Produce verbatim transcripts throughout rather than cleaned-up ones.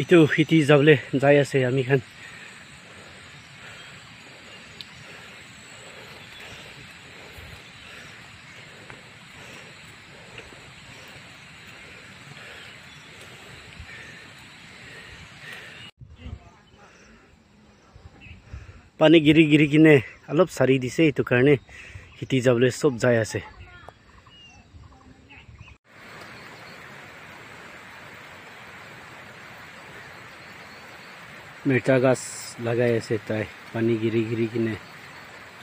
Tu kheti jabole jai ase ami khan. Pani giri giri kine alop sari dise, etu karne kheti jabole sob jai ase. Mircha gas lagai ase tai, pani giri giri kine.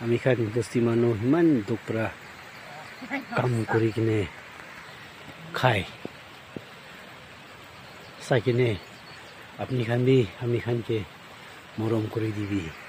Ami khan bosti manu iman dukh para kam kuri kine khai. Sai kine apni khan bi ami khan ke morom kuri dibi.